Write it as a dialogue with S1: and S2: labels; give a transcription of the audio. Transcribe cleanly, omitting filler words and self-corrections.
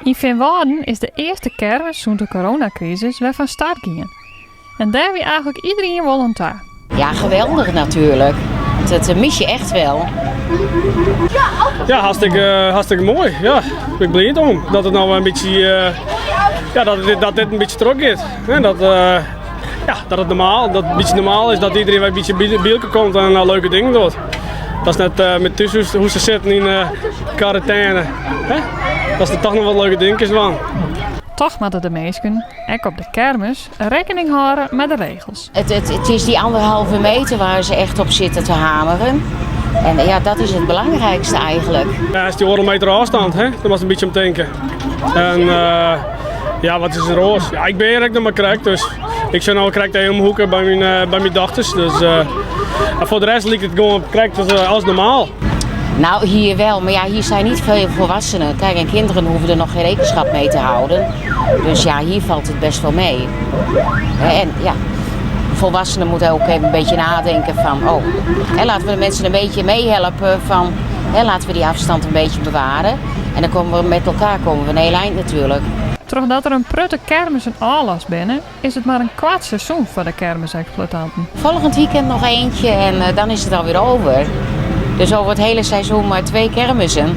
S1: Yn Feanwâlden is de earste kermis sûnt de coronakrisis wer fan start gien. En dêr wie eigenlik iderien wol oan ta.
S2: Ja, geweldich natuerlik. Dat mis je echt wel.
S3: Ja, hartstikke, hartstikke moai. Ja, ik bin bliid om dat it no in bytsje, ja, dat dit, dat dit in bytsje trochgiet. Dat, ja, dat it normaal, dat in bytsje normaal is dat iderien wer in bytsje by elkoar komt en leuke dingen docht. Dat is net met thús hoe se sitten yn quarantaine. Hè? Dat se toch noch wat leuke dinkjes dwaan.
S1: Toch moatte de minsken, ek op de kermis, rekkening hâlde mei de regels.
S2: It is dy anderhalve meter waar se echt op sitte te hameren. En ja, dat is it belangrijkste eigenlik.
S3: Ja, is dy oardel meter ôfstân, hè? Dêr moatst in bytsje om tinke. En uh, ja, wat is der oars? Ja, ik bin hjir ek noch mar krekt, dus ik sjoch no krekt even om 'e hoeke by myn, uh, by myn dochters. Dus uh, foar de rest liket it gewoan krekt as, as normaal.
S2: Nou, hier wel. Maar ja, hier zijn niet veel volwassenen. Kijk, en kinderen hoeven er nog geen rekenschap mee te houden. Dus ja, hier valt het best wel mee. En ja, volwassenen moeten ook even een beetje nadenken van... Oh, hè, laten we de mensen een beetje meehelpen van... Hè, laten we die afstand een beetje bewaren. En dan komen we met elkaar komen we een heel eind natuurlijk.
S1: Trochdat der in protte kermissen ôflast binne, is it mar in koart seizoen foar de kermiseksploitanten.
S2: Volgend weekend nog eentje en eh, dan is het alweer over. Dus over het hele seizoen maar twee kermissen.